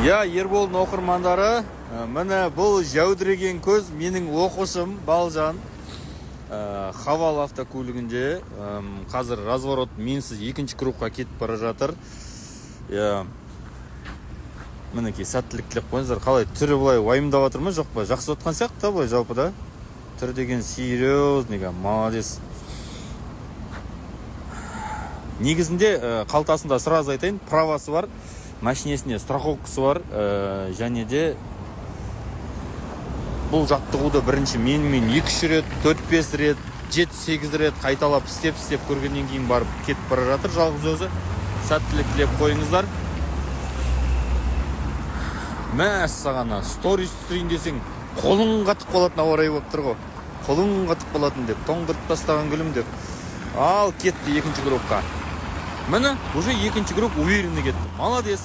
Иә, Ерболдың оқырмандары, міне, бұл жәудіреген көз менің оқушым Балжан. Хавал автокөлігінде қазір разворот менсіз екінші кругқа кетіп бара жатыр. Иә, мінекей, сәттілік тілеп қойыңыздар. Қалай түрі, былай уайымдап жатыр ма, жоқ па? Жақсы отқан сияқты да былай жалпы да. Түрі деген серьезный, молодец. Негізінде қалтасында, сразу айтайын, правасы бар, машинесінде страховкасы бар, және де бұл жаттығуды бірінші менімен екі үш рет, төрт бес рет, жеті сегіз рет қайталап істеп істеп көргеннен кейін барып кетіп бара жатыр жалғыз өзі. Сәттілік тілеп қойыңыздар. Мәссаған, сторис түсірейін десең, қолың қатып қалатын ауа райы болып тұр ғой. Қолың қатып қалатын деп, тоңдырып тастаған гүлім деп. Ал кетті екінші кругқа. Міне, уже екінші круг уверенно кетті, молодец.